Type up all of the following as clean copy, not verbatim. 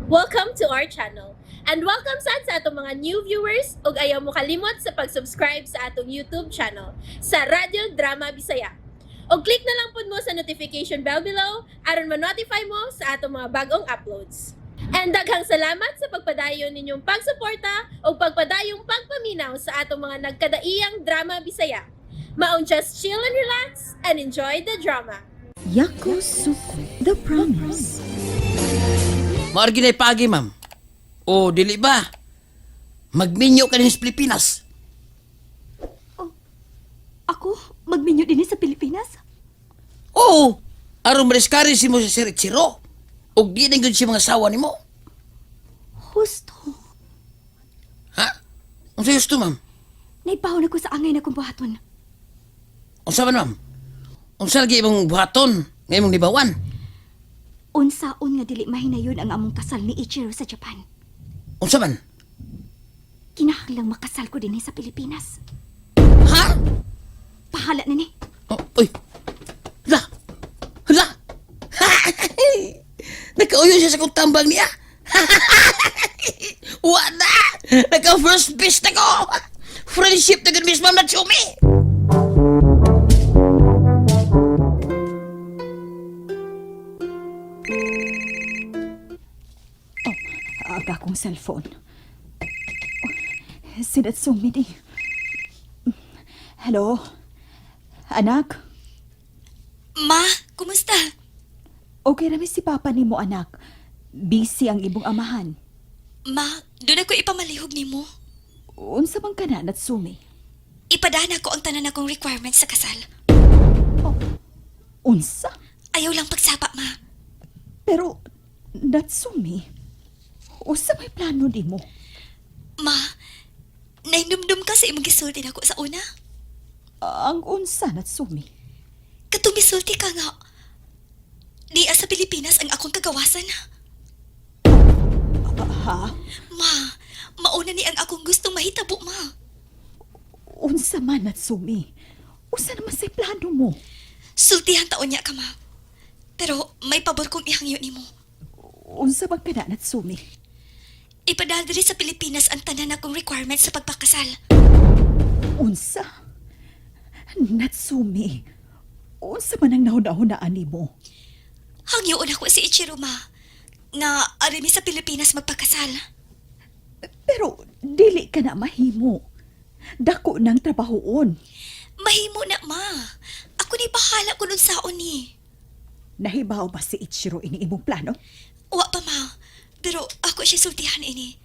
Welcome to our channel. And welcome sad sa atong mga new viewers ug ayaw mo kalimot sa pag-subscribe sa atong YouTube channel sa Radyo Drama Bisaya. Og click na lang pud mo sa notification bell below aron ma-notify mo sa atong mga bagong uploads. And daghang salamat sa pagpadayon ninyong pagsuporta ug pagpadayong pagpaminaw sa atong mga nagkadaiyang drama Bisaya. Maong just chill and relax and enjoy the drama. Yakusoku, The Promise. Mao ginay paagi, ma'am. O dili ba? Magminyo ka din sa Pilipinas. Ako? Magminyo din sa Pilipinas? Oo. Aron madiskari si mo si Sir Ichiro. Og di na gyud siya mga asawa nimo. Husto. Ha? Unsa gusto, ma'am? Naipahon ako sa angay na kong buhaton. Unsa man, ma'am? Unsa lagi imong buhaton nga imong nibawan? Unsaon nga dili mahinayon ang among kasal ni Ichiro sa Japan. Unsa man? Kinahanglang makasal ko din sa Pilipinas. Ha? Pahala na ni. Oh, uy. Hala. Hala. Nakauyo siya sa kong tambang niya. Wa na! Naka first best na ko! Friendship na gud Miss Ma'am Natsumi! Aga akong cellphone. Oh, si Natsumi ni. Hello? Anak? Ma, kumusta? Okay rami si Papa ni mo, anak. Busy ang ibong amahan. Ma, doon ako ipamalihog nimo. Unsa man ka na, Natsumi? Ipadana ko ang tanan akong requirements sa kasal. Unsa? Ayaw lang pagsapa, ma. Pero, Natsumi, unsa may plano di mo? Ma, nainumdum ka sa imong gisulti nako sa una. Ang unsa, Natsumi? Katong misulti ka nga. Niya sa Pilipinas ang akong kagawasan. Ha? Ma, mauna ni ang akong gustong mahitabo, ma. Unsa man, Natsumi? Unsa naman sa plano mo? Sultihan taon niya ka, ma. Pero may pabor kong ihangyo nimo. Unsa man ka na, Natsumi? Ipadala diri sa Pilipinas ang tanan akong requirements sa pagpakasal. Unsa? Natsumi, unsa man ang nahuna-hunaan nimo? Hangyoon ako si Ichiro, ma. Nga ari mi sa Pilipinas magpakasal. Pero dili ka na mahimo. Dako ng trabahoon. Mahimo na, ma. Ako ni bahala kung unsaon ni. Nahibaw ba si Ichiro ini imong plano? Wa pa, ma. Pero ako siya sultihan ini.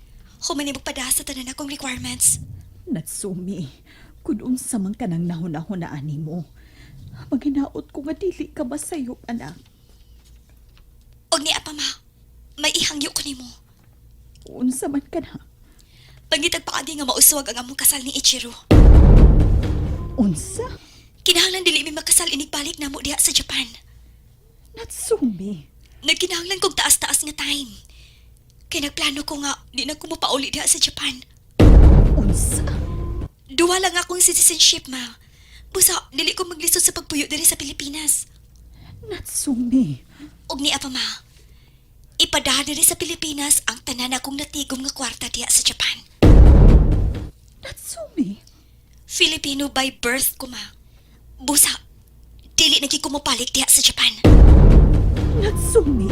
Human ni magpadala sa tanan akong requirements. Natsumi, kung unsa man ka nang nahuna-hunaan nimo, maginaot ko nga dili ka masayop, anak. Og niya pa, ma. May ihangyo ko nimo. Unsa man ka na? Pangitag paagi nga mauswag ang among kasal ni Ichiro. Unsa? Kinahanglan dili mi makasal inigbalik namo diha sa Japan. Natsumi, Nagkinahanglan kog taas-taas nga time. Kay nagplano ko nga di na ko mopauli diha sa Japan. Unsa? Duwa lang akong citizenship, ma. Busa, dili ko maglisod sa pagpuyo diri sa Pilipinas. Natsumi, Og niya pa, ma. Ipadala diri sa Pilipinas ang tanan akong natigom nga kwarta diha sa Japan. Natsumi. Filipino by birth ko, ma. Busa, dili na gyud ko mopalit diha sa Japan. Natsumi.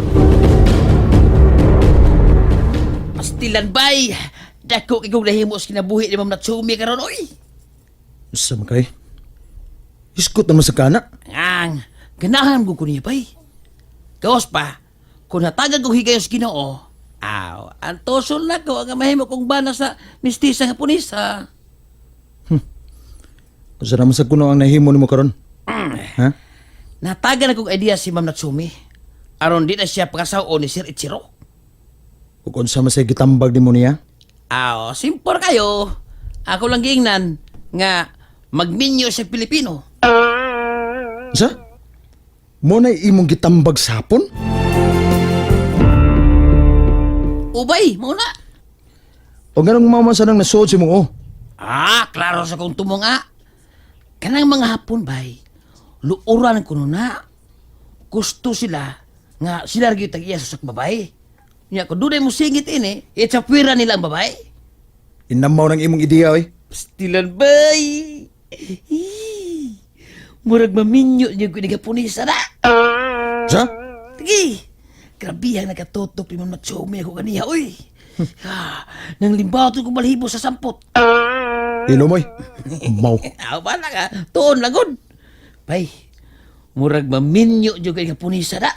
Pastilan bay! Dako kay kong nahimo sa kinabuhi ni Ma'am Natsumi karon oy. Unsa man kay? Iskot naman sa kana. Ang ganahan ko niya bay. Gawas pa, kung natagag kong higayon sa Ginoo, aw, antoson na ko ang mahimo kong bana sa mistisa nga punisa. Unsa naman sa kuno ang nahimo nimo karon? Ha? Natagan na kong idea si Ma'am Natsumi. Aron di na siya pakasaw ni Sir Ichiro. Ug unsa man say gitambag nimo niya? Aw, simpor kayo. Ako lang giingnan nga magminyo sa Pilipino. Unsa? Mo na imong gitambag sa hapon? Ubay, mo na. O nganong mama sa nang nasuod si mong oh? Ah, klaro sa kong tumunga. Kanang mga hapon bay, luuran ko na. Gusto sila nga sila gyud tag-iya sa sakbabay. Nya, kung dunay mo singit ini, itsapwira nila ang babae. Inamaw ng imong ideya oy. Pastilan, bay! Hii. Murag maminyo niyo ko ni na. Sa? Tigi! Grabe ang nagkatutok ni Ma'am Natsumi ako kaniya, uy! Ah, nang limbaw ko balhibo sa sampot. Ilom oy. Mau. Aw, bala ka. Tuon lagod. Bay, murag maminyo jud kay Japonesa na.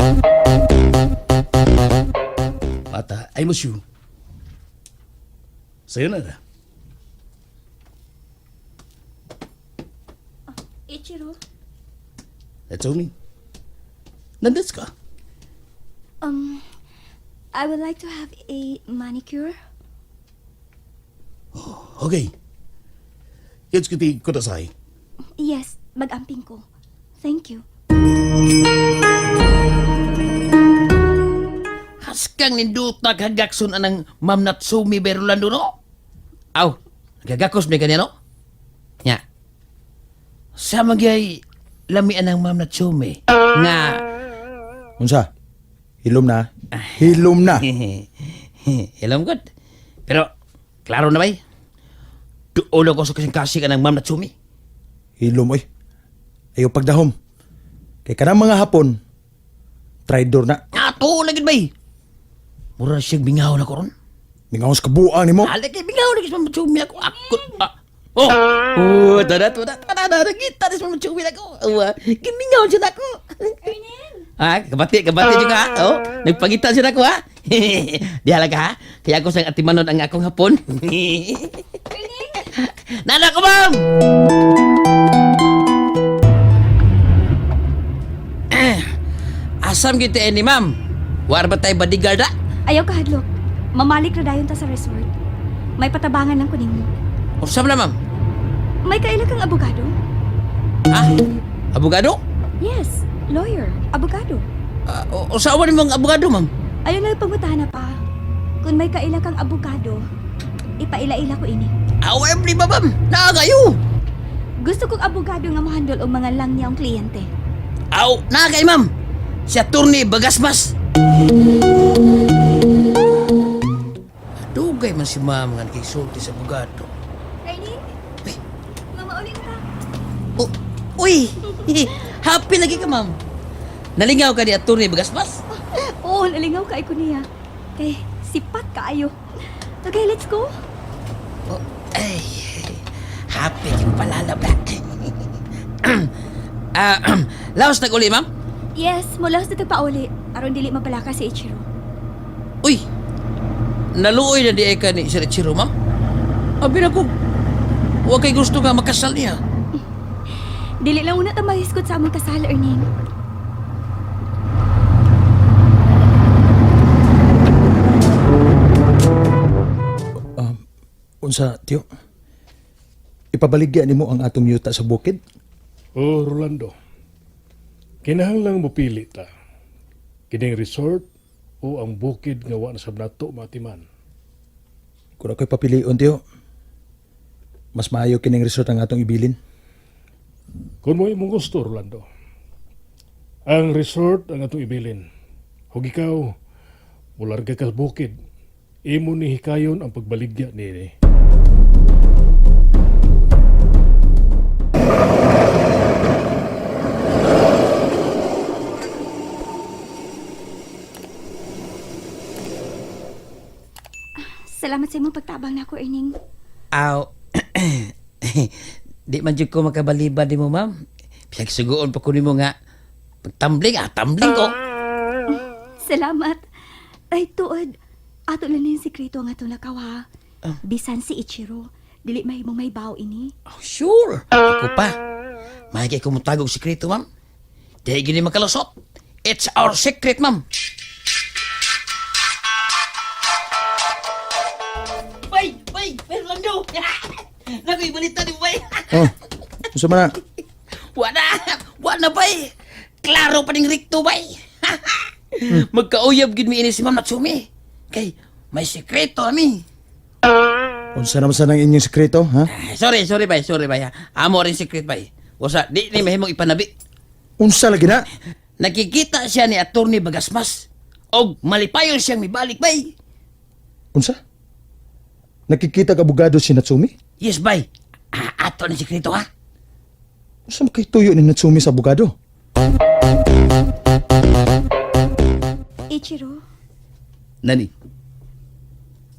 Bata, I miss you. Sayonara. Ichiro, Natsumi. Nandesu ka? I would like to have a manicure. Okay. Yotsukete kudasai. Yes, mag-amping ko. Thank you. Haskang ninduta kagakson anang Ma'am Natsumi Berulando no? Aw, nagagakos may ganyan no? Nya. Sa magyay lami anang Ma'am Natsumi nga Unsa? Hilom na. Hilom na. Hello, good. Pero klaro na bay. Duolo ko sa kasing kasing anang Ma'am Natsumi. Hilom oy. Ayo pagdahom. Kay kanang mga Hapon, traidor na. Ato na gid bay. Mura siyang bingaw na ko ron. Mingaw sa kabuang nimo. Alay kay bingaw na Ma'am Natsumi ako. Ako ah. Oh. Oh, tada tada tada tada kita ni Ma'am Natsumi ako. Oh, gimingaw siya nako. Ha, kabati, kabati juga ha. Oh, nagpangita siya nako ha. Di halaga ha. Kaya ako sang atimanon ang akong hapon. Nana ko, ma'am! Eh, Asam kita ni ma'am. War ba tayo bodyguard ha? Ayaw ka hadlok. Mamalik ra dayon ta sa resort. May patabangan lang ko nimo. Usam na, ma'am. May kaila kang abogado? Ha? Abogado? Yes, lawyer, abogado. Uh, usawa ni mong abogado, ma'am. Ayaw lang pangutahan na pa. Kung may kaila kang abogado, ipaila-ila ko ini. Awam di ba, ma'am? Naa kayo. Gusto kong abogado nga mohandol og mga langyang kliyente. Aw, naa kay ma'am. Si Attorney Bagasbas. Dugay man si ma'am nga nakisulti sa abogado. Ernie? Uy. Mama, ulit ta. Oh, uy! Happy lagi ka, ma'am. Nalingaw ka ni Attorney Bagasbas? Oo, nalingaw kay ko niya. Kay sipat kaayo. Okay, let's go. Oh, ay, happy kang palalab na. Ah, laos nag-uli, ma'am? Yes, mula sa pauli. Aron dili mapalaka si Ichiro. Uy, naluoy na di ay ka ni Sir Ichiro, ma'am. Abi na ko, huwag kay gusto nga makasal niya. Dili lang una ta mahisgot sa among kasal, Erning. Unsa, tiyo? Ipabaligya nimo ang atong yuta sa bukid? Oh, Rolando. Kinahanglang mopili ta. Kining resort o ang bukid nga wa na sab nato matiman. Kung ako'y papilion, tiyo, mas maayo kining resort ang atong ibilin. Kung mo imong gusto, Rolando. Ang resort ang atong ibilin. Hug ikaw, mularga ka sa bukid. Imo ni hikayon ang pagbaligya niini. Salamat sa imong pagtabang nako, Erning. Aw, di man jud ko makabaliba di mo, ma'am. Bisag sugoon pa ko nimo nga, pagtambling, ah, tumbling ko. Salamat. Ay, tuod. Ato lang na yung sikreto ang atong lakaw, ha? Bisan si Ichiro, dili mahimong may bao ini. Oh, sure. Ako pa. Mahigay ko mong tagog sikreto, ma'am. Di gini makalusot. It's our secret, ma'am. Bay! Bay! Bay, Rolando! Nakoy, balita ni Bay! Oh, unsa man na? Wala! Wala, bay! Klaro pa ning rikto, bay! Magkauyab gid mi ini si Ma'am Natsumi. Kay, may sikreto ami. Unsa naman sa nang inyong sekreto, ha? Ay, sorry, sorry, bay. Sorry, bay. ha. Amo rin secret, bay. Usa, di ni mahimong ipanabi. Unsa lagi na? Nakikita siya ni Attorney Bagasmas. Og malipayon siyang mibalik, bay. Unsa? Nakikita ka abogado si Natsumi? Yes, bay. Ah, ato ni sikreto, ha? Unsa man kay tuyo ni Natsumi sa abogado? Ichiro, Nani?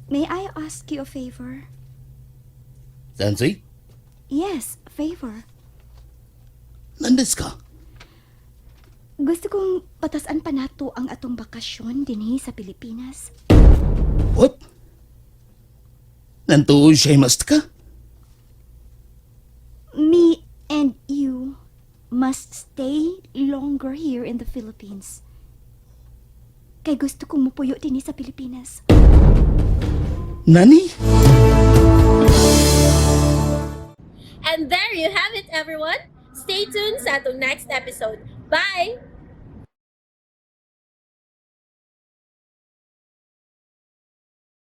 may I ask you a favor? Sansui? Yes, favor. 何ですか Gusto kong patasan pa nato ang atong bakasyon dinhi sa Pilipinas. What? なんとおっしゃいましたか Me and you must stay longer here in the Philippines. Kay gusto kong mupuyo dinhi sa Pilipinas. 何 And there you have it, everyone. Stay tuned sa atong next episode. Bye!